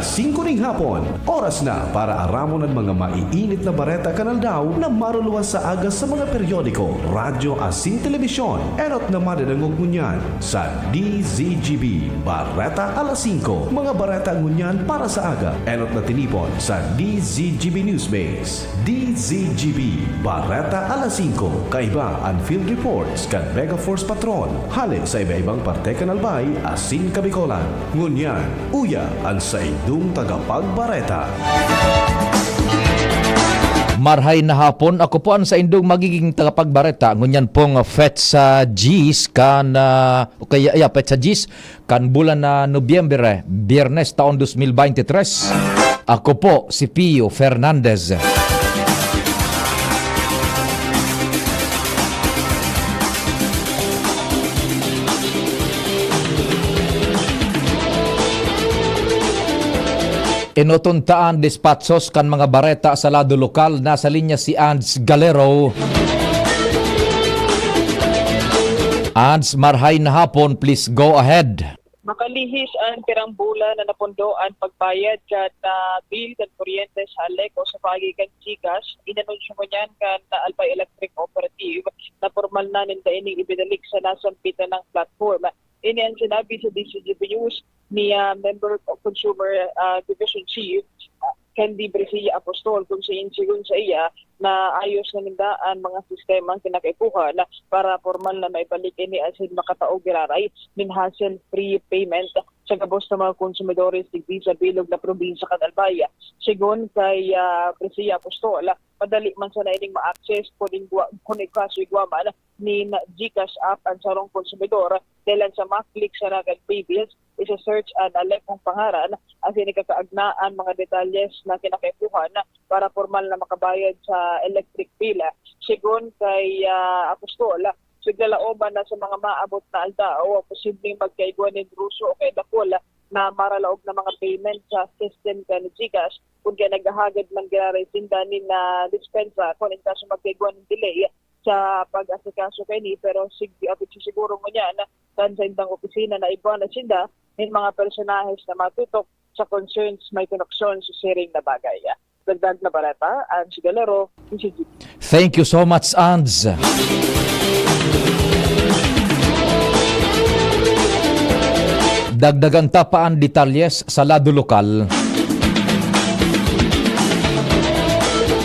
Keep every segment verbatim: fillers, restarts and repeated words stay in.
Singko ning hapon, oras na para aramon an mga maiinit na bareta kan aldaw na maruluwas sa aga sa mga periodiko, radyo asin telebisyon. Enot na madadangog ngunyan sa D Z G B Bareta Alas Singko. Mga bareta ngunyan para sa aga, enot na tinipon sa D Z G B Newsbase. D Z G B Bareta Alas Singko. Kaiba an field reports kan Mega Force Patrol hale sa iba-ibang parte kan Albay asin Kabicolan. Ngunyan, uya an saindong tagapagbareta. Marhay na hapon, ako po ang saindong magiging tagapagbareta. Ngunyan pong petsa diyes kan, ah, o kaya, yeah, petsa diyes kan bulan na Nobyembre, Biyernes taon dos mil baynte tres. Ako po si Pio Fernandez. Enot na an despatsos kan mga bareta sa lado lokal. Nasa linya si Ans Galero. Ans, marhay na hapon, please go ahead. Makalihis an pirang bulan na napundo an pagbayad kan, ah, bill kan kuryente sa Aleco sa paagi kan GCash. Inanunsyo ngunyan kan, ah, Albay Electric Cooperative na pormal na ninda ining ibinalik sa nasampitan nang platform. Ini an sinabi sa D Z G B News ni, ah, Member of Consumer, ah, Division Chief, ah, Candy Brescia Apostol, kung sain, sigon saiya, naayos na ninda an mga sistemang kinakaipuhan para pormal na maibalik ini asin makatao giraray nin hassle-free payment sa gabos na mga konsumidores digdi sa bilog na probinsya kan Albay. Sigon kay, ah, Brescia Apostol, madali man sana ining ma-access kun igwa-, kun ikaso igwa man nin GCash app an sarong konsumidor, dahelan sa ma-click sana kan pay bills, isa-search an Alecong pangaran, asin ikakaagna an mga detalles na kinakaipuhan para pormal na makabayad sa electric bill. Sigon kay, ah, Apostol, siglalaoman na sa mga maabot na aldaw, posibleng magkaigwa nin ruso o kaya dakul na maralaog na mga payment sa system kan GCash, kun kaya naghahagad man giraray sinda nin, ah, dispensa kun in kaso magkaigwa nin delay sa pag-asikaso kaini, pero sig-, ah, siguro ngunyan kan saindang opisina na igwa na sinda nin mga personahes na matutok sa concerns may koneksyon sa siring na bagay. Dagdag na bareta, Ange Galero, D Z G B. Thank you so much, Ange. Dagdagan ta pa an detalyes sa lado lokal.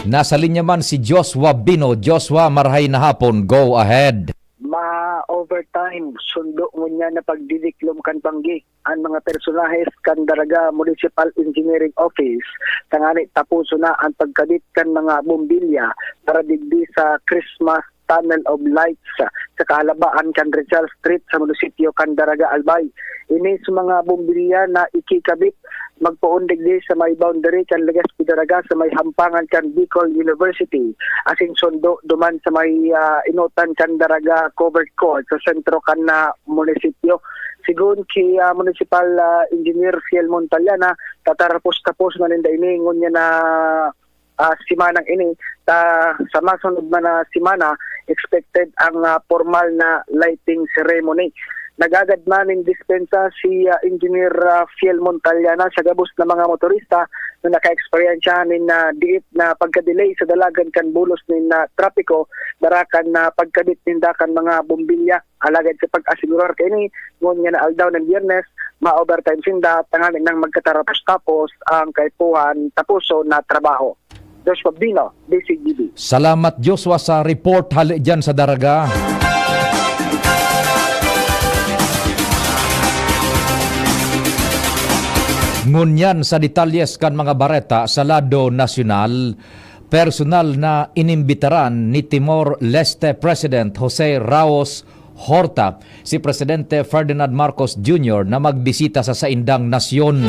Nasa linya man si Joshua Bino. Joshua, marhay na hapon. Go ahead. Ma-overtime, sundo ngunyan na pagdidiklom kan banggi an mga personahes kan Daraga Municipal Engineering Office, tangani taposon na an pagkabit kan mga bombilya para digdi sa Christmas Tunnel of Lights sa kahalabaan kan Rizal Street sa munisipyo kan Daraga, Albay. Ini sa mga bombilya na ikikabit magpoon digdi sa may boundary kan Legazpi Daraga sa may hampangan kan Bicol University. Asin sundo duman sa may, ah, enotan kan Daraga Covered Court sa sentro kan, ah, munisipyo. Sigon ki, ah, Municipal, ah, Engineer Fiel Montaliana, tatarapos-tapos na ninda ini ngunyan na, ah, semanang ini. Ta, sa masunod man na semana, expected ang, ah, pormal na lighting ceremony. Nagagad man nin dispensa si, ah, Engineer, ah, Fiel Montaliana sa gabos na mga motorista na naka-eksperyensya nin, ah, diit na pagka-delay sa dalagan kan bulos nin, ah, trapiko, dara kan, ah, pagkabit ninda kan mga bombilya. Alagad sa pag-asigurar kaini, ngunyan na aldaw nin Biyernes, ma-overtime sinda tanganing magkatarapos-tapos ang kaipuhan taposon na trabaho. Joshua Bino, D Z G B. Salamat, Joshua, sa report hali dyan sa Daraga. Ngunyan sa detalyes kan mga bareta sa lado nasyonal, personal na inimbitaran ni Timor-Leste President Jose Raos Horta si Presidente Ferdinand Marcos Junior na magbisita sa saindang nasyon.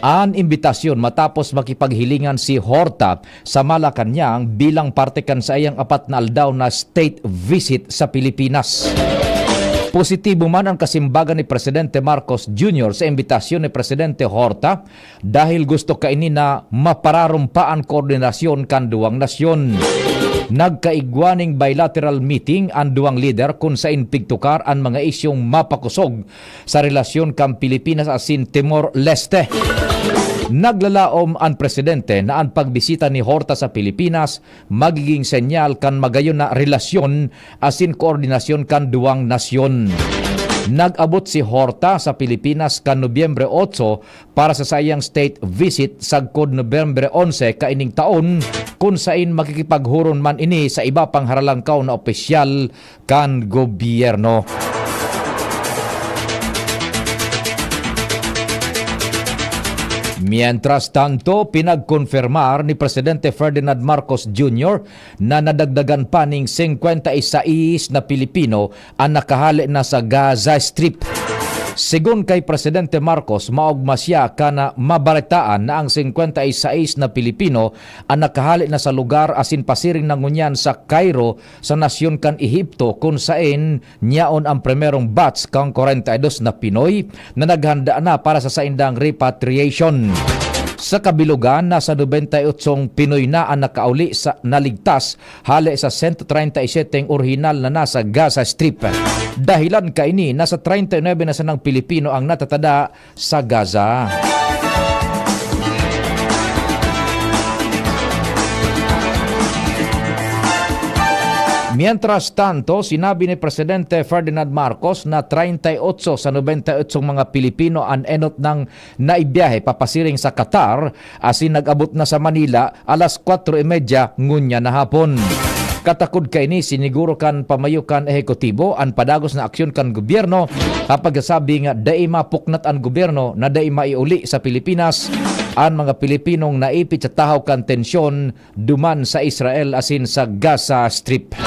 An imbitasyon matapos makipaghilingan si Horta sa Malacañang bilang parte kan saiyang apat na aldaw na state visit sa Pilipinas. Positibo man an kasimbagan ni Presidente Marcos Junior sa imbitasyon ni Presidente Horta, dahil gusto kaini na mapararumpa an koordinasyon kan duwang nasyon. Nagkaigwa ning bilateral meeting an duwang lider kun sain pigtukar an mga isyung mapakosog sa relasyon kan Pilipinas asin Timor-Leste. Naglalaom an presidente na an pagbisita ni Horta sa Pilipinas magiging senyal kan magayon na relasyon asin koordinasyon kan duwang nasyon. Nag-abot si Horta sa Pilipinas kan Nobyembre otso para sa saiyang state visit sagkod Nobyembre onse kaining taon, kun sain makikipaghuron man ini sa iba pang haralangkaw na opisyal kan gobyerno. Mientras tanto, pinagkonfirmar ni Presidente Ferdinand Marcos Junior na nadagdagan pa ning singkwenta y sais na Pilipino an nakahale na sa Gaza Strip. Segun kay Presidente Marcos, maogma siya kan mabaretaan na ang singkwenta y sais na Pilipino an nakahale na sa lugar asin pasiring na ngunyan sa Cairo sa nasyon kan Ehipto, kun saen nyaon ang primerong batch kan kwarenta y dos na Pinoy na naghanda na para sa saindang repatriation. Sa kabilogan, nasa nobenta y otsong Pinoy na an nakauli sa naligtas hale sa sento treinta y seteng orihinal na nasa Gaza Strip. Dahilan kaini, nasa treinta y nuebe na sanang Pilipino ang natatada sa Gaza. Mientras tanto, sinabi ni Presidente Ferdinand Marcos na treinta y ocho sa nobenta y ocho mga Pilipino an enot nang naibiyahe papasiring sa Qatar, asin nag-abot na sa Manila alas kwatro y medya ngunyan na hapon. Katakod kaini, siniguro kan pamayo kan ehekutibo an padagos na aksyon kan gobyerno, ha pagsasabing dai mapuknat an gobyerno na dai maiuli sa Pilipinas an mga Pilipinong naipit sa tahaw kan tensyon duman sa Israel asin sa Gaza Strip.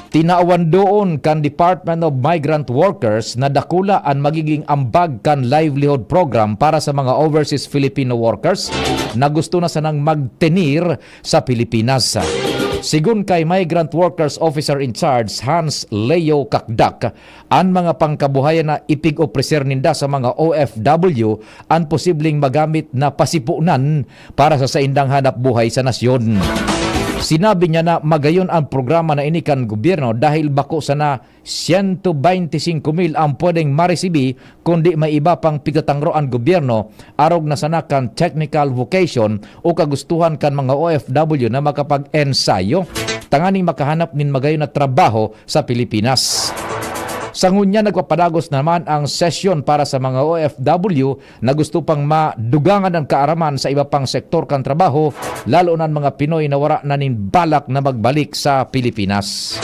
Tinawan doon kan Department of Migrant Workers na dakula an magiging ambag kan livelihood program para sa mga overseas Filipino workers na gusto na sanang magtenir sa Pilipinas. Sigon kay Migrant Workers Officer in Charge Hans Leo Kakdak, an mga pangkabuhayan na ipig-opreser ninda sa mga O F W an posibleng magamit na pasiponan para sa saindang hanap buhay sa nasyon. Sinabi niya na magayon an programa na ini kan gobyerno dahil bako sana siyento beinti singko mil ang pwedeng maresibi, kundi may iba pang pigtatangro an gobyerno, arog na sana kan technical vocation o kagustuhan kan mga O F W na makapag-ensayo tanganing makahanap nin magayon na trabaho sa Pilipinas. Sa ngunyan, nagpapadagos naman ang sesyon para sa mga O F W na gusto pang madugangan an kaaraman sa iba pang sektor kan trabaho, lalo na an mga Pinoy na wara na nin balak na magbalik sa Pilipinas.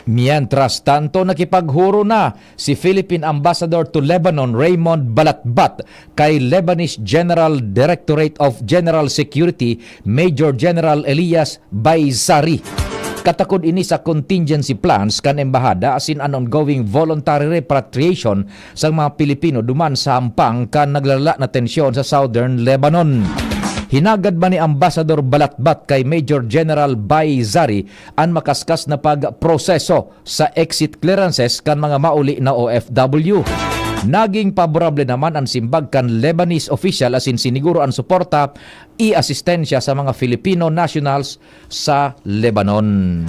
Mientras tanto, nakipaghuro na si Philippine Ambassador to Lebanon, Raymond Balatbat, kay Lebanese General Directorate of General Security, Major General Elias Baizari. Katakod ini sa contingency plans kan embahada asin an ongoing voluntary repatriation sa mga Pilipino duman sa hampang kan naglalala na tensyon sa Southern Lebanon. Hinagad man ni Ambassador Balatbat kay Major General Baizari an makaskas na pagproseso sa exit clearances kan mga mauli na O F W. Naging paborable naman an simbag kan Lebanese official asin siniguro an suporta i asistensya sa mga Filipino nationals sa Lebanon.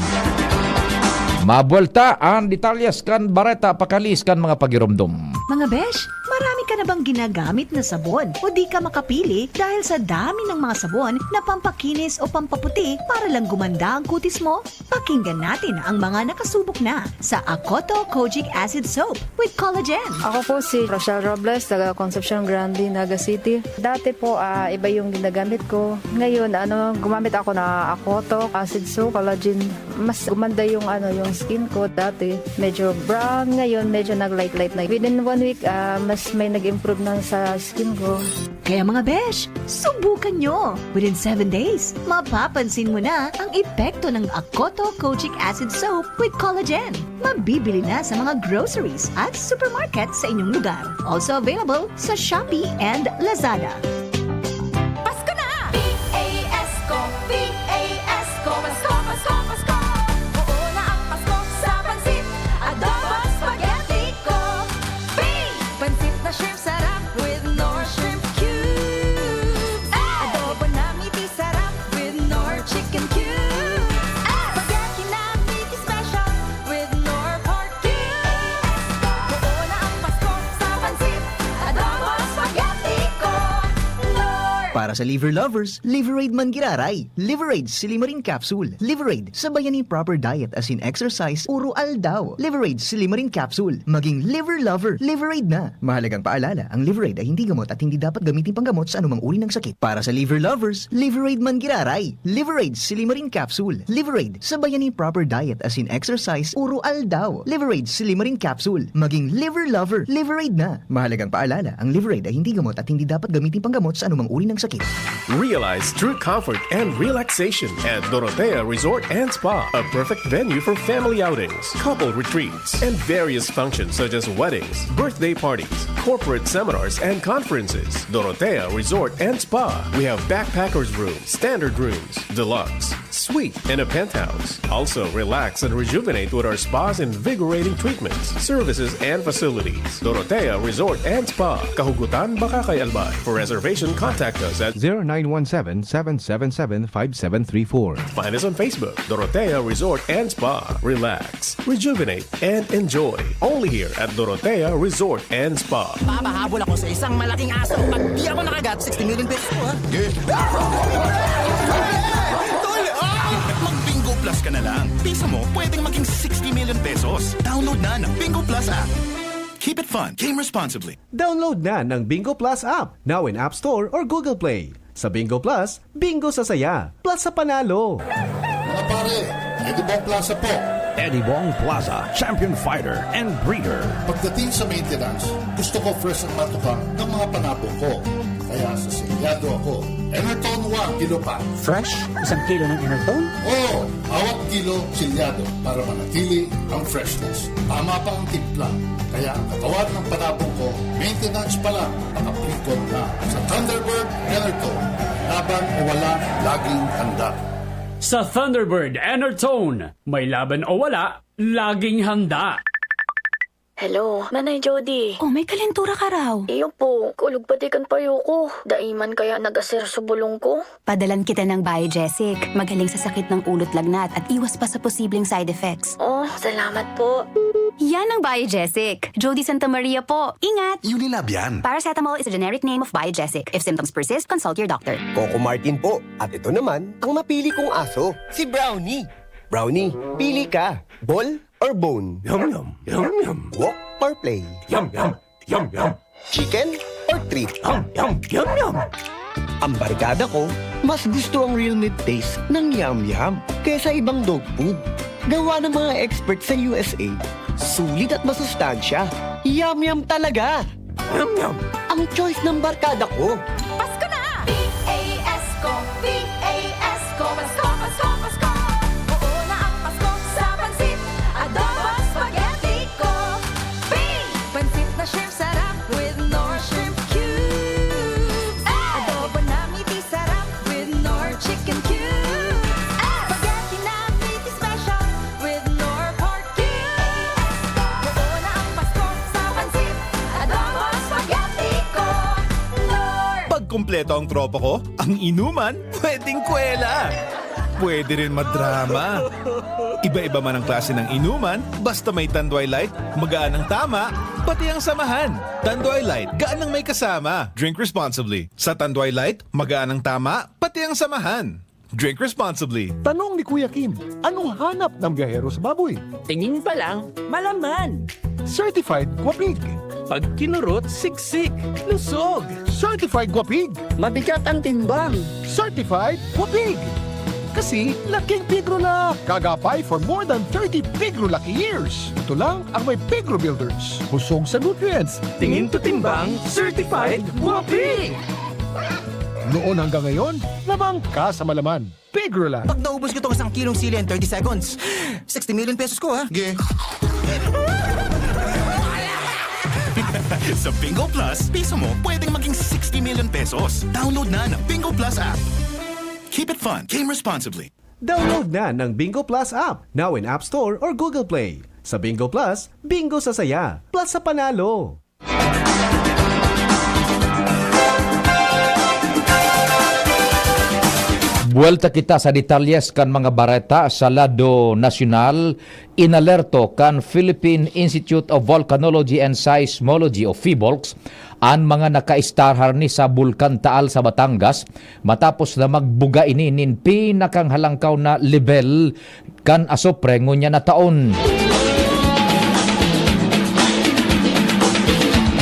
Mabuwelta an detalyes kan bareta, pakaalis kan mga pagiromdom. Mga besh, marami ka na bang ginagamit na sabon o di ka makapili dahil sa dami ng mga sabon na pampakinis o pampaputi para lang gumanda ang kutis mo? Pakinggan natin ang mga nakasubok na sa Akoto Kojic Acid Soap with Collagen. Ako po si Rochelle Robles, taga Concepcion Grande, Naga City. Dati po, ah, iba yung ginagamit ko. Ngayon, ano, gumamit ako na Akoto Acid Soap, Collagen. Mas gumanda yung, ano, yung skin ko. Dati, medyo brown. Ngayon, medyo nag-light-light na. Within one week, ah, mas may nag-improve na sa skin ko. Kaya mga besh, subukan nyo! Within seven days, mapapansin mo na ang epekto ng Akoto Kojic Acid Soap with Collagen. Mabibili na sa mga groceries at supermarket sa inyong lugar. Also available sa Shopee and Lazada. Pasko na! P A S ko, P A S ko, Pasko, Pasko, Pasko. Oo na ang Pasko sa pansit, adobo, spaghetti ko. P! Pansit na shrimp sarap with Knorr shrimp cubes. Adobo na miti sarap with Knorr Sa liver lovers, Liverade man giraray. Liverade Silimarin Capsule. Liverade, sabayan ni proper diet asin exercise uro aldaw. Liverade Silimarin Capsule. Maging liver lover, Liverade na. Mahalagang paalala, ang Liverade ay hindi gamot at hindi dapat gamitin panggamot sa anumang uri ng sakit. Para sa liver lovers, Liverade man giraray. Liverade Silimarin Capsule. Liverade, sabayan ni proper diet asin exercise uro aldaw. Liverade Silimarin Capsule. Maging liver lover, Liverade na. Mahalagang paalala, ang Liverade ay hindi gamot at hindi dapat gamitin panggamot sa anumang uri ng sakit. Realize true comfort and relaxation at Dorotea Resort and Spa, a perfect venue for family outings, couple retreats, and various functions such as weddings, birthday parties, corporate seminars, and conferences. Dorotea Resort and Spa. We have backpackers room, standard rooms, deluxe, suite, and a penthouse. Also, relax and rejuvenate with our spa's invigorating treatments, services, and facilities. Dorotea Resort and Spa, Kahugutan, Bacacay, Albay. For reservation, contact us at zero nine one seven, seven seven seven, five seven three four. Find us on Facebook, Dorotea Resort and Spa. Relax, rejuvenate, and enjoy. Only here at Dorotea Resort and Spa. Papahabol ako sa isang malaking aso. Pag di ako nakagat, sixty million pesos ko, ha? Tol, ah! Mag-Bingo Plus ka na lang. Piso mo, pwedeng maging sixty million pesos. Download na ng Bingo Plus app. Keep it fun. Game responsibly. Download na ng Bingo Plus app, now in App Store or Google Play. Sa Bingo Plus, bingo sa saya, plus sa panalo. Mga pare, Eddie Bong Plaza po. Eddie Bong Plaza, champion fighter and breeder. Pagdating sa maintenance, gusto ko fresh ang matuka ng mga panabong ko. Kaya sa selyado ako. Enerton One, kilo pa. Fresh? Isang kilo ng Enerton? Oo, bawat kilo selyado para manatili ang freshness. Tama pa ang timpla. Kaya ang katawan ng panabong ko, maintenance pa lang, nakaplikot na. Sa Thunderbird Enerton, laban o wala, laging handa. Sa Thunderbird Enertone, may laban o wala, laging handa. Hello, Manay Jody. Oh, may kalentura ka raw. Iyo po, kulog pati kan payo ko. Dai man kaya nag-aser sa bulong ko. Padalan kita ng Biogesic. Magaling sa sakit ng ulo't lagnat at iwas pa sa posibleng side effects. Oh, salamat po. Yan ang Biogesic. Jody Santa Maria po. Ingat! Unilab yan. Paracetamol is a generic name of Biogesic. If symptoms persist, consult your doctor. Coco Martin po. At ito naman ang napili kong aso, si Brownie. Brownie, pili ka. Ball or bone? Yum, yum, yum, yum. Walk or play? Yum, yum, yum, yum. Chicken or treat? Yum, yum, yum, yum. Ang barkada ko, mas gusto ang real meat taste ng Yum Yum kaysa ibang dog food. Gawa ng mga expert sa U S A, sulit at masustansya. Yum Yum talaga! Yum, yum. Ang choice ng barkada ko. Pasko na! P A S ko, P A S ko, Pasko, Pasko, Pasko. Oo na ang Pasko sa pansit, adobo, spaghetti ko. P! Pansit na shrimp sarap with Knorr shrimp cubes. Adobo na meaty sarap with Knorr chicken cubes. Spaghetti na meaty special with Knorr pork cubes. Buo na ang Pasko sa pansit, adobo, spaghetti ko. Knorr! Pag kumpleto ang tropa ko, ang inuman, pwedeng kwela. Pwede rin madrama. Iba-iba man ang klase ng inuman, basta may Tanduay Light, magaan ang tama, pati ang samahan. Tanduay Light, gaan ang may kasama. Drink responsibly. Sa Tanduay Light, magaan ang tama, pati ang samahan. Drink responsibly. Tanong ni Kuya Kim, anong hanap ng biyahero sa baboy? Tingin pa lang, malaman. Certified Guapig. Pag kinurot, siksik, lusog. Certified Guapig. Mabigat ang timbang. Certified Guapig. Kasi laking Pigro na. Kagapay for more than thirty Pigro Lucky Years. Ito lang ang may Pigro Builders. Busog sa nutrients. Tingin to timbang, certified Guapig. Noon hanggang ngayon, lamang ka sa malaman. Pigro lang. Pag naubos ko tong isang kilong sili in thirty seconds, sixty million pesos ko, ha? Ge. Sa Bingo Plus, piso mo pwedeng maging sixty million pesos. Download na ng Bingo Plus app. Keep it fun. Game responsibly. Download na ng Bingo Plus app, now in App Store or Google Play. Sa Bingo Plus, bingo sa saya, plus sa panalo. Buwelta kita sa detalyes kan mga bareta sa lado nasyonal. Inalerto kan Philippine Institute of Volcanology and Seismology o PHIVOLCS an mga nakaistar harani sa Bulkan Taal sa Batangas, matapos na magbuga ini nin pinakang halangkaw na lebel kan asupre ngunyan na taon.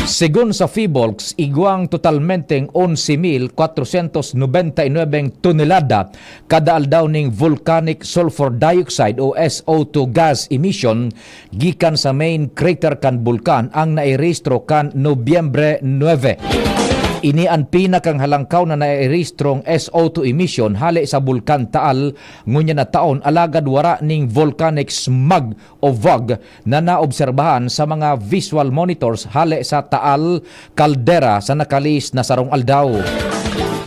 Segun sa PHIVOLCS, igwang totalmenteng onse mil kwatrosyentos nobenta y nuebeng tonelada kada aldaw ning volcanic sulfur dioxide o S O two gas emission gikan sa main crater kan bulkan ang nairehistro kan Nobyembre nuebe. Ini an pinakang halangkaw na nairehistrong S O two emission hale sa Bulkan Taal ngunyan na taon, alagad wara ning volcanic smog o fog na naobserbahan sa mga visual monitors hale sa Taal Caldera sa nakalihis na sarong aldaw.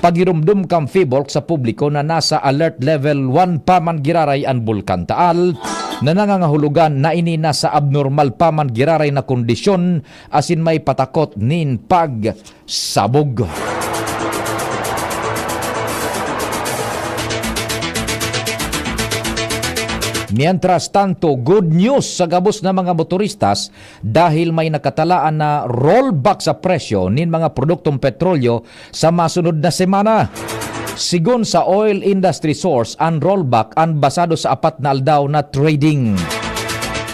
Pagiromdom kan PHIVOLCS sa publiko na nasa alert level one pa man giraray an Bulkan Taal, na nangangahulugan na ini nasa abnormal pa man giraray na kondisyon asin may patakot nin pagsabog. Mientras tanto, good news sa gabos na mga motoristas dahil may nakatalaan na rollback sa presyo nin mga produktong petrolyo sa masunod na semana. Sigon sa oil industry source, an rollback an basado sa apat na aldaw na trading.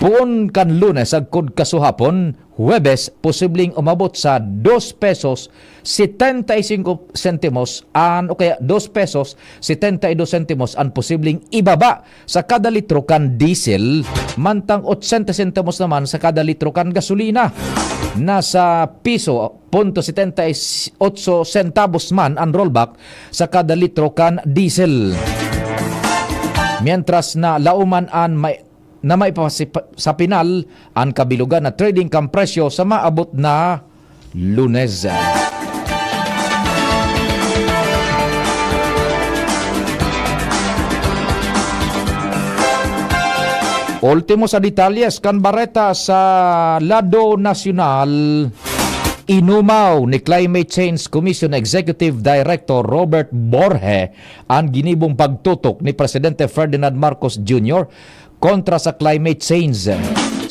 Poon kan Lunes sagkod kasuhapon, Huwebes, posibleng umabot sa dos pesos setenta y cinco sentimos an, o kaya dos pesos setenta y dos sentimos an posibleng ibaba sa kada litro kan diesel, mantang ochenta sentimos naman sa kada litro kan gasolina. Nasa piso punto setenta y ocho centavos man an rollback sa kada litro kan diesel. Mientras na lauman an may na maipasi-, sa pinal an kabilogan na trading kan presyo sa maabot na Lunes. Ultimo sa detalyes kan bareta sa lado nasyonal, inumaw ni Climate Change Commission Executive Director Robert Borge an ginibong pagtutok ni Presidente Ferdinand Marcos Junior kontra sa climate change.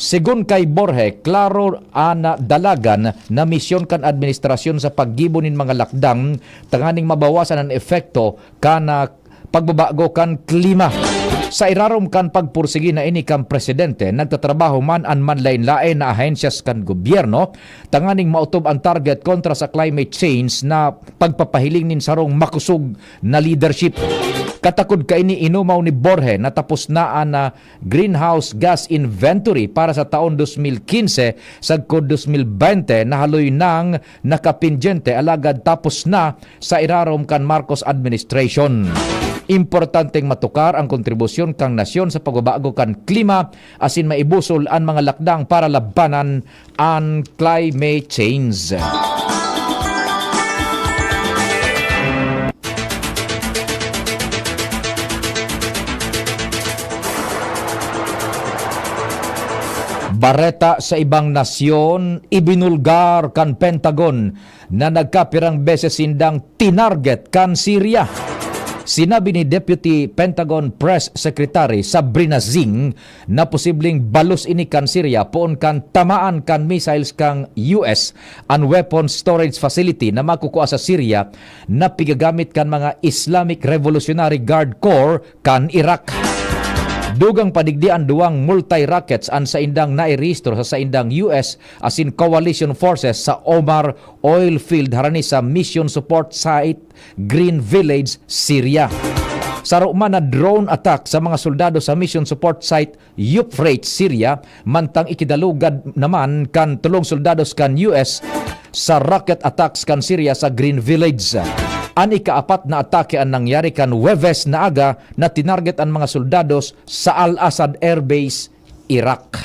Segun kay Borge, klaro an dalagan na misyon kan administrasyon sa paggibo nin mga lakdang tanganing mabawasan an epekto kan, ah, pagbabago kan klima. Sa irarom kan pagpursigi na ini kan presidente, nagtatrabaho man an manlaen-laen na ahensyas kan gobyerno tanganing maotob an target kontra sa climate change na pagpapahiling nin sarong makosog na leadership. Katakod kaini, inumaw ni Borge na tapos na an, ah, greenhouse gas inventory para sa taon dos mil quince sagkod dos mil bente na haloy nang nakapendyente alagad tapos na sa irarom kan Marcos administration. Importanteng matukar ang kontribusyon kan nasyon sa pagbabago kan klima asin maibusol an mga lakdang para labanan an climate change. Bareta sa ibang nasyon, ibinulgar kan Pentagon na nagkapirang beses sindang tinarget kan Syria. Sinabi ni Deputy Pentagon Press Secretary Sabrina Singh na posibleng balos ini kan Syria poon kan tamaan kan missiles kan U S an weapons storage facility na makukua sa Syria na pigagamit kan mga Islamic Revolutionary Guard Corps kan Iraq. Dugang pa digdi, an duwang multi-rockets an saindang nairehistro sa saindang U S asin coalition forces sa Omar oil field harani sa Mission Support Site Green Village, Syria. Saro man na drone attack sa mga soldado sa Mission Support Site Euphrates, Syria, mantang ikidalugad naman kan tolong soldados kan U S sa rocket attacks kan Syria sa Green Village. An ikaapat na atake an nangyari kan Huwebes na aga na tinarget an mga soldados sa Al-Asad Air Base, Iraq.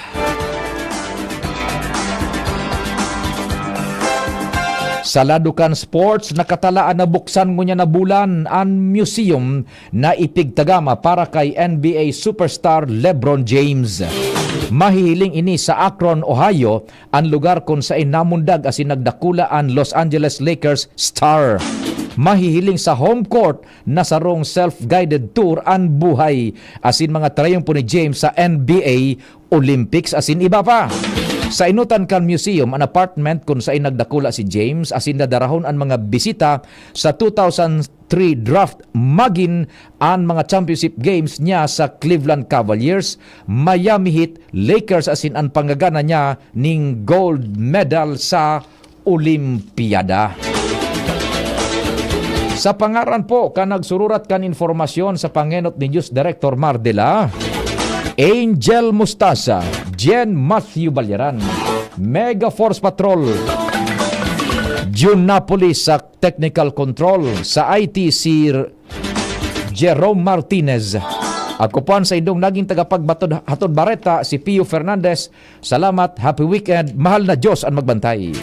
Sa lado kan sports, nakatalaan na buksan ngunyan na bulan an museum na ipigtagama para kay N B A superstar LeBron James. Mahihiling ini sa Akron, Ohio, an lugar kun saen namundag asin nagdakula an Los Angeles Lakers star. Mahihiling sa home court na sarong self-guided tour an buhay asin mga trayumpo ni James sa N B A, Olympics asin iba pa. Sa enotan kan museum an apartment kun saen nagdakula si James asin dadarahon an mga bisita sa two thousand three draft. Magin an mga championship games niya sa Cleveland Cavaliers, Miami Heat, Lakers asin an panggagana niya ning gold medal sa Olimpiada. Sa pangaran po kan nagsururat kan informasyon sa pangenot ni News Director Mardela, Angel Mustasa, Jen Matthew Balyaran, Mega Force Patrol, Jun Napoli sa Technical Control, sa I T si Jerome Martinez. Ako po ang sa indong naging tagapagbatod hatod bareta, si Pio Fernandez. Salamat, happy weekend, mahal na Diyos ang magbantay.